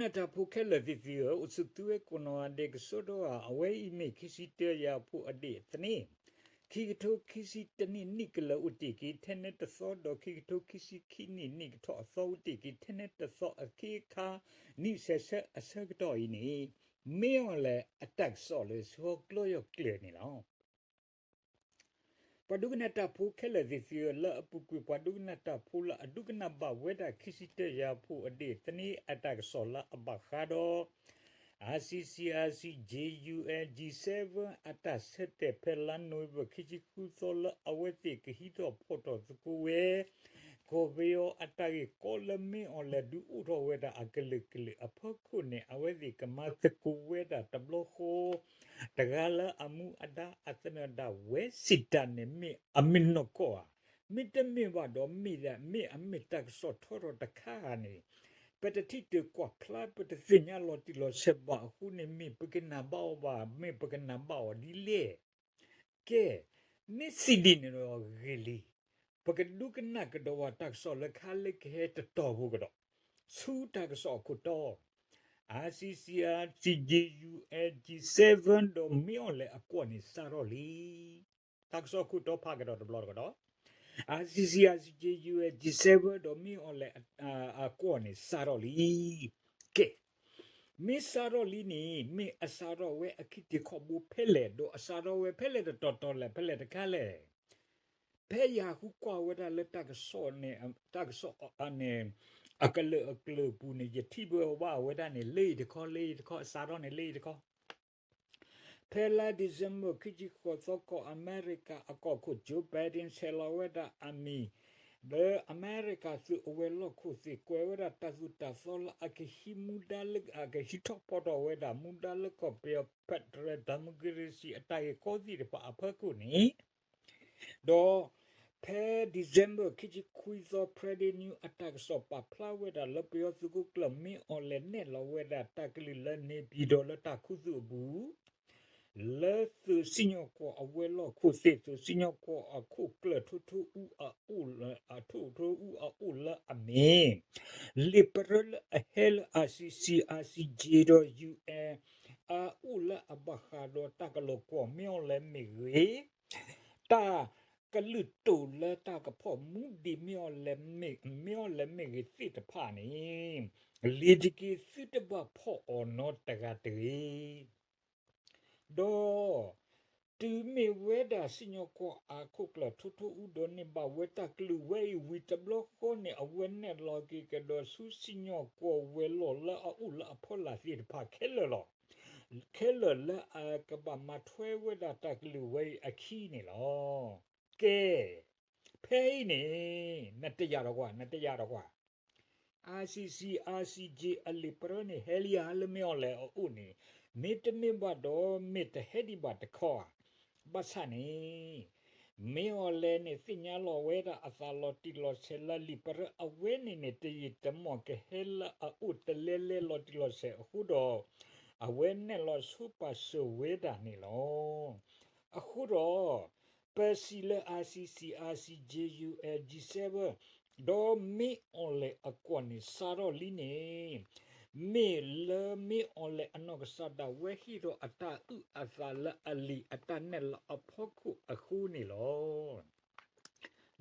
နၢ်တၢ်ဖိခဲလၢာ်သ့ၣ်သုဧၢ, အိၣ်ဆူၣ်သုဝဲကိးနီၢ်ဂၤဒဲးကစီဒီဧါ. အဝဲအံၤမ့ၢ်ခံဆံတၢယၤဖိအဒ့ၣ်သန့, ခံကထိခံဆံတၢနံၣ်နံၣ်ကလၢာ်အိၣ်တ့ၢ်က့ၤ ထဲနဲတသီ ဒီးခံကထိခံဆံခံနံၣ်နံၣ်ကထီၣ်အသီအိၣ်တ့ၢ်က့ၤ ထဲနဲတသီအခ့အခါ နံၣ်ဆဲးဆၢအဆၢကတီၢ်အံၤန့ၣ် မ့ၢ်အီၤလဲၣ်အတၢ်ကစီၣ်လၢဆှီကျိယီၢ်ကျၢၤန့ၣ်လီၤ. ပှၤဒိကနၣ်တၢ်ဖိခဲလၢာ်သ့ၣ်သုဧၢ, လၢအပူၤကွံာ်ပှၤဒိကနၣ်တၢ်ဖိလၢအဒိကနၣ်ဘၣ်ဝဲဒၣ် ခံဆံတၢယၤဖိအဒ့ၣ်သန့အတၢ်ကစီၣ်လၢအဘၣ်ဃးဒီး ICC, ICJ, UN, G seven အတၢ်ဆၢတဲာ်ဖဲလါနိၣ်ဝ့ဘၢၣ် ခံဆံဃုသီ လၢအဝဲသ့ၣ်ကဟံးထီၣ်ဖီၣ်ထီၣ်သကိးဝဲ ကီၢ်ပယီၤအတၢ်ဂ့ၢ်ကီလၢမ့ၢ်အီၤလဲၣ်ဒုးအိၣ်ထီၣ်ဝဲဒၣ်အကလုာ်ကလုာ်အဖီခိၣ်န့ၣ် အဝဲသ့ၣ်ကမၤသကိးဝဲဒၣ်တဘျီဃီ တဂၤလၢအမူအဒါအသနၢၣ်ဒၣ်ဝဲစံးတၢ်န့ၣ် မ့ၢ်အမ့ၢ်နီၢ်ကီၢ်ဧါ. မ့တမ့ၢ်ဘၣ်ဒီး မ့ၢ်ဒၣ်မ့ၢ်အမ့ၢ်တၢ်ကစီၣ်ထီထီၣ်တခါဧါန့ၣ် ပတထံၣ်တၢ်ကွၢ်ဖျါ ပတသ့ၣ်ညါလီၤတံၢ်လီၤဆဲးဘၣ်အဃိန့ၣ် မ့ၢ်ပကနၣ်ဘၣ်အီၤဘၣ်, မ့ၢ်ပကနၣ်ဘၣ်အီၤဒ်လဲၣ်. ကဲ, မ့ၢ်စံးဒ်န့ၣ်ဒီးဂ့ၤလံ. ပကဒိကနၣ်ကဒီးဝဲတၢ်ကစီၣ်လၢခါလၢကဟဲတတီၤဖိကဒီး ဆူတၢ်ကစီၣ်အခိၣ်တီ ICC, ICJ, UN, G seven ဒီးမ့ၢ်အီၤလဲၣ်အကွီၢ်န့ၣ်စးထီၣ်လံ. တၢ်ကစီၣ်အခိၣ်တီဖးကဒီးတဘျီတကဒီး ICC, ICJ, UN, G seven ဒီးမ့ၢ်အီၤလဲၣ်အကွီၢ်န့ၣ်စးထီၣ်လံ. ကဲ, မ့ၢ်စးထီၣ်လံန့ၣ် မ့ၢ်အစးထီၣ်ဝဲအခံတံၤခီၣ်ဘိဖဲလဲၣ်, ဒီးအစးထီၣ်ဝဲဖဲလဲၣ်တတီၤတီၤလဲၣ်, ဖဲလဲၣ်တခါလဲၣ်. ဖဲယၤဃုကွၢ်ဝဲဒၣ်လၢတၢ်ကစီၣ်န့ၣ်, တၢ်ကစီၣ်န့ၣ် အကလုာ်အကျၢၤအပူၤန့ၣ် ယထံၣ်ဘၣ်ဝဲဒၣ်န့ၣ် လၢအံၤတခီ လၢအံၤတခီ, အစးထီၣ်န့ၣ်လၢအံၤတခီ ဖဲလါ December ခံဆံဃိးသီ ကီၢ်အမဲရကၤအကီၢ်ခိၣ် Joe Biden ဆဲးလီၤဝဲဒၣ်အမံၤ လၢအမဲရကၤသုးအဝဲၤလီၢ်ခိၣ်သ့ၣ် ကွဲးဝဲဒၣ်တၢ်သိၣ်တၢ်သီလၢအကဟံးမူဒါလၢ အကဟံးထီၣ်ဖီၣ်ထီၣ်ဝဲဒၣ်မူဒါလၢကီၢ်ပယီၤ federal democracy အတၢ်ဂ့ၢ်ကီသ့ၣ်တဖၣ်အဖီခိၣ်န့ၣ် ဒီးဖဲ December ခံဆံခွံသီ Friday News အတၢ်ကစီၣ်ပာ်ဖျါဝဲဒၣ်လၢပယီၤသုးခိၣ်ကျၢၢ်မ့ၢ်အီၤလဲၣ်နဲၣ်လီၤဝဲဒၣ်တၢ်ကလုၢ်လၢ နေပြည်တော် လၢတၢ်ခူသူၣ်အပူၤ လၢသုးစံၣ်ညီၣ်ကွီၢ်အဝဲၤလီၢ်ခိၣ်သ့ၣ် သုးစံၣ်ညီၣ်ကွီၢ်အခိၣ်ကျၢၢ်ထိထိအူအအိၣ်လၢ အထိထိအူအအိၣ်လၢအမ့ၢ် လံာ်ပရၢလၢအဟဲလၢ ICC, ICJ ဒီး UN အအိၣ်လၢအဘၣ်ဃးဒီးတၢ်ကလီၤကွီၢ်မ့ၢ်အီၤလဲၣ်မ့ၢ်ဂ့ၤ, တၢ်ကလုာ်တိာ်လၢတၢ်ကဖီၣ်မူဒံးမ့ၢ်အီၤလဲၣ်မ့ၢ်ဂ့ၤသ့ၣ်တဖၣ်န့ၣ် လံၤတက့ၢ်သုတဘၣ်ဖီၣ်အီၤနီတဂၤတဂ့ၤ. ဒီး တုၤမ့ၢ်ဝဲဒၣ်စံၣ်ညီၣ်ကွီၢ်အခိၣ်ကျၢၢ်ထိထိအူဒီးန့ၢ်ဘၣ်ဝဲတၢ်ကလုၢ်ဝဲအံၤဝံၤတဘျီဃီန့ၣ် အဝဲနဲၣ်လီၤက့ၤကဒီးဆူစံၣ်ညီၣ်ကွီၢ်ဝဲၤလီၢ်လၢအအိၣ်လၢအဖီလာ်သ့ၣ်တဖၣ်ခဲလၢာ်လီၤ. ခဲလၢာ်လၢအကဘၣ်မၤထွဲဝဲဒၣ်တၢ်ကလုၢ်ဝဲအံၤအခံန့ၣ်လီၤ. ကဲ, ဖဲအံၤန့ၣ် နတယာ်ဒီးကွၢ်, နတယာ်ဒီးကွၢ် ICC, ICJ အလံာ်ပရၢန့ၣ် ဟဲလံဧါလၢမ့ၢ်အီၤလဲၣ်အအိၣ်န့ၣ်, မ့တမ့ၢ်ဘၣ်ဒီး မ့ၢ်တဟဲဒံးဘၣ်တခီဧါ. ဘၣ်ဆၣ်န့ၣ် မ့ၢ်အီၤလဲၣ်န့ၣ် သ့ၣ်ညါလီၤဝဲဒၣ်အသးလီၤတံၢ်လီၤဆဲးလၢလံာ်ပရၢအဝဲန့ၣ်န့ၣ် တယံာ်တမီၢ်ကဟဲလၢအအိၣ်တလဲလဲလီၤတံၢ်လီၤဆဲးအဃိဒီး အဝဲနဲၣ်လီၤဆိပာ်စၢၤဝဲဒၣ်န့ၣ်လီၤ. အဃိဒီး ပစံးလၢ ICC, ICJ, UN, G seven ဒီးမ့ၢ်အီၤလဲၣ်အကွီၢ်န့ၣ်စးထီၣ်လံန့ၣ်, မ့ၢ်လၢမ့ၢ်အီၤလဲၣ်အနီၢ်ကစၢ်ဒၣ်ဝဲဟ့ၣ်ထီၣ်အတၢ်အုၣ်အသးလၢအလံာ်အတၢ်နဲၣ်လီၤအဖီခိၣ်အဃိန့ၣ်လီၤ.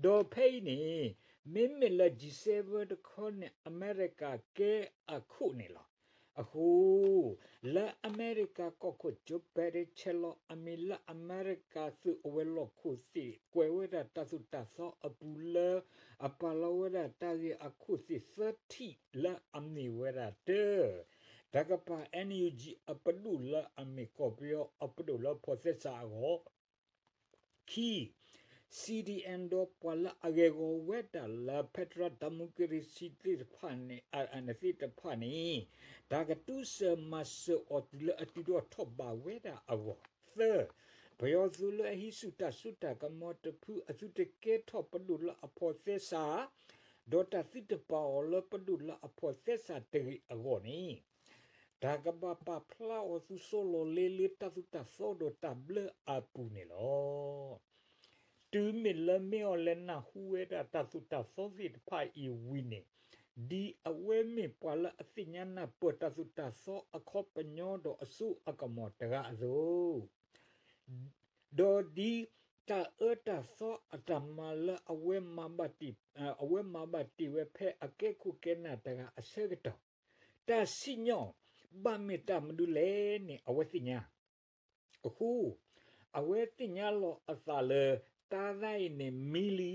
ဒီးဖဲအံၤန့ၣ် မ့မ့ၢ်လၢ G seven တခီန့ၣ် အမဲရကၤကဲအခိၣ်န့ၣ်လီၤ. အဃိ လၢအမဲရကၤကီၢ်ခိၣ် Joe Biden ဆဲးလီၤအမံၤလၢအမဲရကၤသုးအဝဲၤလီၢ်ခိၣ်သ့ၣ် ကွဲးဝဲဒၣ်တၢ်သိၣ်တၢ်သီအပူၤလၢ အပာ်လီၤဝဲဒၣ်တၢ်ဂ့ၢ်အခိၣ်သ့ၣ်သၢထံၣ်လၢအမ့ၢ်ဝဲဒၣ် တၢ, တၢ်ကပၤ NUG အပဒိၣ်လၢအမ့ၢ်ကီၢ်ပယီၤအပဒိၣ်လၢဖီၣ်သဲစးအဂီၢ် ခံ CDM ဒီးပှၤလၢအဂဲၤဂီၤဝဲဒၣ်လၢ federal democracy သ့ၣ်တဖၣ်န့ၣ် သ့ၣ်တဖၣ်န့ၣ် တၢ်ကတူၢ်စၢၤမၤစၢၤအီၤတုၤလၢအတုၤထီၣ်ထီၣ်ဘးဝဲဒၣ်အဂီၢ်, သၢ ပယီၤသုးလၢအဟံးဆူၣ်တၢ်စိတၢ်ကမီၤတဖုအသုတကဲထီၣ်ပဒိၣ်လၢအဖီၣ်သဲစး ဒီးတၢ်သုတပာ်အီၤလၢပဒိၣ်လၢအဖီၣ်သဲစးတဂ့ၤအဂီၢ်န့ၣ် တၢ်ကဘၣ်ပာ်ဖျါအီၤဆူစီၤလီၤလ့လၢတၢ်သိၣ်တၢ်သီဒီးတၢ်ဘျၢအပူၤန့ၣ်လီၤ. တုၤမ့ၢ်လၢမ့ၢ်အီၤလဲၣ်နၢ်ဟူဝဲဒၣ်တၢ်သိၣ်တၢ်သီသ့ၣ်တဖၣ်အံၤဝံၤန့ၣ်, ဒ်အဝဲမ့ၢ်ပှၤလၢအသ့ၣ်ညါနၢ်ပၢၢ်တၢ်သိၣ်တၢ်သီအခီပညီဒီးအစိအကမီၤတဂၤအသိး, ဒီးဒ်တၢ်အၢတၢ်သီအတၢ်မၤလၢအဝဲမၤဘၣ်တ့ၢ်, အဝဲမၤဘၣ်တ့ၢ်ဝဲဖဲအကဲခိၣ်ကဲနၢ်တဂၤအဆၢကတီၢ်, တၢ်စံၣ်ညီၣ်ဘၣ်မ့ၢ်တၢ်မနုၤလဲၣ်န့ၣ် အဝဲသ့ၣ်ညါ အဃိ, အဝဲသ့ၣ်ညါလီၤအသးလၢ တၢ်သးအံၤန့ၣ် မံလံ,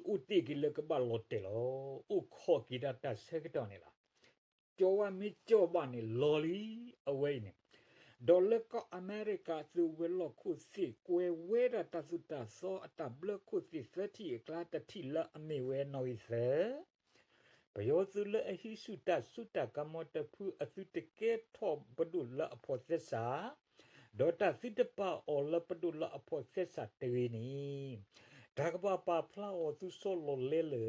အိၣ်တ့ၢ်က့ၤလၢကဘၣ်လီၤတဲာ်လီၤ. အိၣ်ခိးက့ၤတၢ်တၢ်ဆၢကတီၢ်န့ၣ်လီၤ. ကၠီၤဝဲမ့ၢ်ကၠီၤဘၣ်န့ၣ် လီၤလံ, အဝဲအံၤန့ၣ်, ဒီးလၢကီၢ်အမဲရကၤသုးဝဲၤလီၢ်ခိၣ်သ့ၣ် ကွဲးဝဲဒၣ်တၢ်သိၣ်တၢ်သီအတၢ်ဘျၢခိၣ်သ့ၣ်သၢထံၣ်အကျါ တထံၣ်လၢအမ့ၢ်ဝဲနီၣ်ဂံၢ်သၢ ပယီၤသုးလၢအဟံးဆူၣ်တၢ်စိတၢ်ကမီၤတဖုအသုး တကဲထီၣ်ပဒိၣ်လၢအဖိးသဲစး, ဒီးတၢ်သုတပာ်အီၤလၢပဒိၣ်လၢအဖိးသဲစးတဂ့ၤန့ၣ်, တၢ်ကဘၣ်ပာ်ဖျါအီၤသုးစီၤလီၤလဲလၢ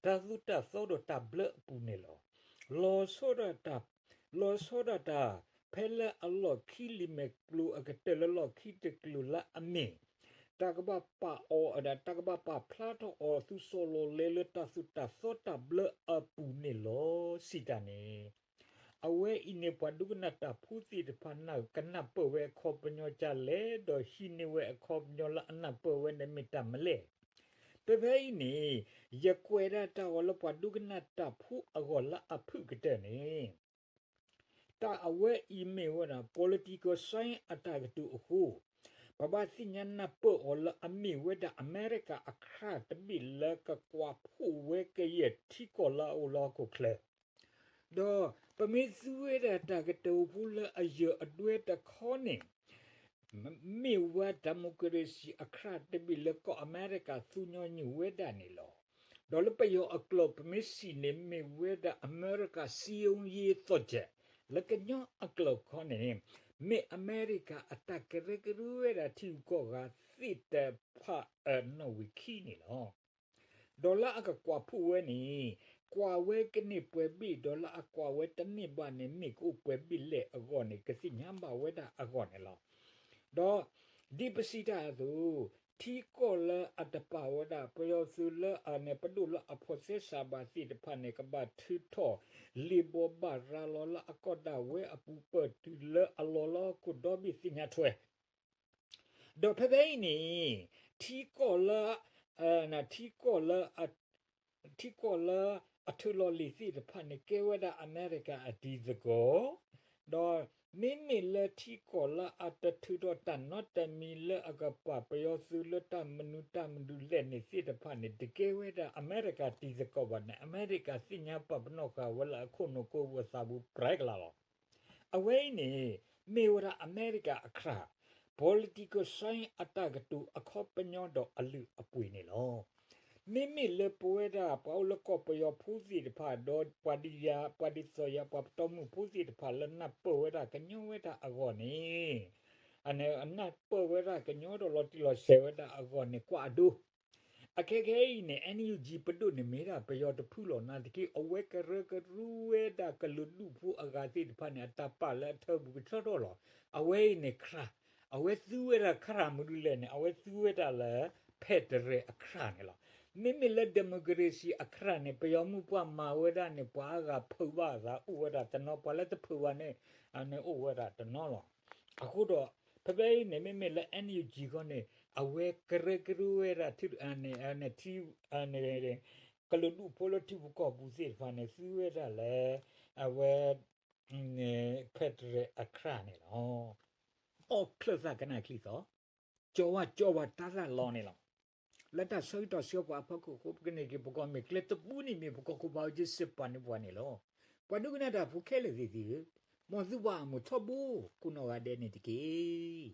တၢ်သိၣ်တၢ်သီဒီးတၢ်ဘျၢအပူၤန့ၣ်လီၤ. လီၤဆီဒၣ်တၢ်, လီၤဆီဒၣ်တၢ် ဖဲလၢအလီၢ်ခံလံာ်မဲာ်ကျိၤအကတၢၢ်လၢလီၢ်ခံတကျိၤလၢအမ့ၢ် တၢ်ကဘၣ်ပာ်အီၤ, တၢ်ကဘၣ်ပာ်ဖျါထီၣ်အီၤသုးစီၤလီၤလဲလၢတၢ်သိၣ်တၢ်သီတၢ်ဘျၢအပူၤန့ၣ်လီၤ. စံးတၢ်န့ၣ်, အဝဲအံၤန့ၣ် ပှၤဒိကနၣ်တၢ်ဖိသ့ၣ်တဖၣ်န့ၣ် ကနၢ်ပၢၢ်ဝဲအခီပညီဒ်လဲၣ်, ဒီးဟံးန့ၢ်ဝဲအခီပညီလၢအနၢ်ပၢၢ်ဝဲန့ၣ်မ့ၢ်တၢ်မနုၤလဲၣ်. ဖဲဖဲအံၤန့ၣ်, ယကွဲးဒၣ်တၢ်ဂီၤလၢပှၤဒိကနၣ်တၢ်ဖိအဂီၢ်လၢအဖုၣ်ကတၢၢ်န့ၣ် တၢ်အဝဲအံၤမ့ၢ်ဝဲဒၣ် political science အတၢ်ကတိၤအဃိ, ပဘၣ်သ့ၣ်ညါနၢ်ပၢၢ်အီၤလၢအမ့ၢ်ဝဲဒၣ်အမဲရကၤအခရၣ်တဘ့ၣ်လၢကကွၢ်ဖှိၣ်ဝဲကယဲၢ်ထံကီၢ်လၢအအိၣ်လၢဟီၣ်ခိၣ်ချၢ, ဒီးပမ့ၢ်သူဝဲဒၣ်တၢ်ကတိၤဖိလၢအယၢၢ်အဒွဲတခီန့ၣ် မ့ၢ်ဝဲ democracy အခရၣ်တဘ့ၣ်လၢကီၢ်အမဲရကၤသူညီနုၢ်ဝဲဒၣ်န့ၣ်လီၤ. ဒီးလၢပယီၤအကျိာ်ပမ့ၢ်စံးန့ၣ် မ့ၢ်ဝဲဒၣ်အမဲရကၤစည်းရုံးရေးသော့ချက်, လၢကညီအကျိာ်ခီန့ၣ် မ့ၢ်အမဲရကၤအတၢ်ကရၢကရိဝဲဒၣ်ထံဂုၤကီၢ်ဂၤသ့ၣ်တဖၣ်နီၣ်ဝံာ်ခံန့ၣ်လီၤ. ဒီးလၢအကကွၢ်ဖှိၣ်ဝဲန့ၣ် ကွၢ်ဝဲကန့ၢ်ပှဲၤဘ့ၣ်, ဒီးလၢအကွၢ်ဝဲတန့ၢ်ဘၣ်န့ၣ် မ့ၢ်ကအိၣ်ပှဲၤဘ့ၣ်လဲၣ်အဂီၢ်န့ၣ် ကသ့ၣ်ညါဘၣ်ဝဲဒၣ်အဂီၢ်န့ၣ်လီၤ. ဒီးဒ်ပစံးတၢ်အသိး, ထံကီၢ်လၢအတပာ်ဝဲဒၣ် ပယီၤသုးလၢအန့ၣ် ပဒိၣ်လၢအဖိးသဲစးဘၣ်သ့ၣ်တဖၣ်န့ၣ် ကဘၣ်ထုးထီၣ်လ့ဘိးဘၣ်ရၤလီၤလၢအကီၢ်ဒၣ်ဝဲအပူၤ ပၢၢ်တုၤလၢအလီၤလၢဟီၣ်ခိၣ်ဒီဘ့ၣ်သ့ၣ်ညါထွဲ ဒီးဖဲဖဲအံၤန့ၣ် ထံကီၢ်လၢ ထံကီၢ်လၢ ထံကီၢ်လၢအထုးလီၤလံာ်သ့ၣ်တဖၣ်န့ၣ် ကဲဝဲဒၣ်အမဲရကၤအတံၤသကိး, ဒီးမ့မ့ၢ်လၢထံကီၢ်လၢအတထုးထီၣ်တၢ်နီတမံၤလၢအကပာ်ပယီၤသုးလၢတၢ်မနုၤတၢ်မနုၤလဲၣ်န့ၣ်သ့ၣ်တဖၣ်န့ၣ် တကဲဝဲဒၣ်အမဲရကၤတံၤသကိးဘၣ်န့ၣ် အမဲရကၤသ့ၣ်ညါပာ်ပနီၣ်ဃာ်ဝဲလၢအခိၣ်နူာ်ကိးပူၤအသးပူၤပြဲကလးလီၤ. အဝဲအံၤန့ၣ် မ့ၢ်ဝဲဒၣ်အမဲရကၤအခရၣ် political science အတၢ်ကတိၤအခီပညီဒီးအလုၢ်အပှ့ၤန့ၣ်လီၤ. မ့မ့ၢ်လၢပဝဲဒၣ်ပှၤအိၣ်လၢကီၢ်ပယီၤဖိသ့ၣ်တဖၣ် ဒီးပှၤဒ်ယၤ ပှၤဒ်သိးယၤ ပှၤပတီၢ်မုၢ်ဖိသ့ၣ်တဖၣ်လၢနၢ်ပၢၢ်ဝဲဒၣ်ကညီဝဲဒၣ်အဂီၢ်န့ၣ် အနၢ်ပၢၢ်ဝဲဒၣ်ကညီဒီးလီၤတံၢ်လီၤဆဲးဝဲဒၣ်အဂီၢ်န့ၣ် ကွၢ်အဒိ အခဲခဲအံၤန့ၣ် NUG ပဒိၣ်န့ၣ်မ့ၢ်ဒၣ်ပယီၤတဖုလီၤ. နာ်သက့ အဝဲကရၢကရိဝဲဒၣ်ကလုာ်ဒူၣ်ဖိအဂၤသ့ၣ်တဖၣ်န့ၣ် အတၢ်ပာ်လၢအထၢပူၤကထီထီၣ်လီၤ. အဝဲအံၤန့ၣ်ခရၣ်, အဝဲသူဝဲဒၣ်ခရၣ်မနုၤလဲၣ်န့ၣ် အဝဲသူဝဲဒၣ်လၢ federal အခရၣ်န့ၣ်လီၤ. မ့မ့ၢ်လၢ democracy အခရၣ်န့ၣ် ပယီၤမုၢ်ပှၢ်မၤဝဲဒၣ်န့ၣ် ပှၤအါဂၤဖုးဘၣ်အသးအိၣ်ဝဲဒၣ်တနီၤ, ပှၤလၢတဖုးဘၣ်န့ၣ် န့ၣ်အိၣ်ဝဲဒၣ်တနီၤလီၤ. အဃိဒီး ဖဲဖဲအံၤန့ၣ် မ့မ့ၢ်လၢ NUG ခီန့ၣ် အဝဲကရၢကရိဝဲဒၣ် ထံ န့ၣ် ကလုာ်ဒူၣ်ဖိလၢထံဖိကီၢ်ဖိသ့ၣ်တဖၣ်န့ၣ် သူဝဲဒၣ်လၢ အဝဲ federal အခရၣ်န့ၣ်လီၤ. အီၣ်ချၢၣ်သးကနၣ်ချံသီ, ကၠီၤဝါကၠီၤဝါတၢ်သၣ်လီၤန့ၣ်လီၤ. လၢတၢ်ဆၢကတီၢ်ဆၢပှၤအဖီခိၣ်အဃိ ပကန့ၢ်က့ၤပကီၢ်မ့ၢ်ကျဲတဘိန့ၣ်မ့ၢ် ပကီၢ်ခိၣ်ဘၣ်အူကၠံစ့ပာ်န့ၢ်ပှၤန့ၣ်လီၤ. ပှၤဒိကနၣ်တၢ်ဖိခဲလၢာ်သ့ၣ်သုဧၢ, မ်သုဘၣ်အမုာ်ထီဘိ ကိးနီၢ်ဂၤဒဲးန့ၣ်တက့ၢ်.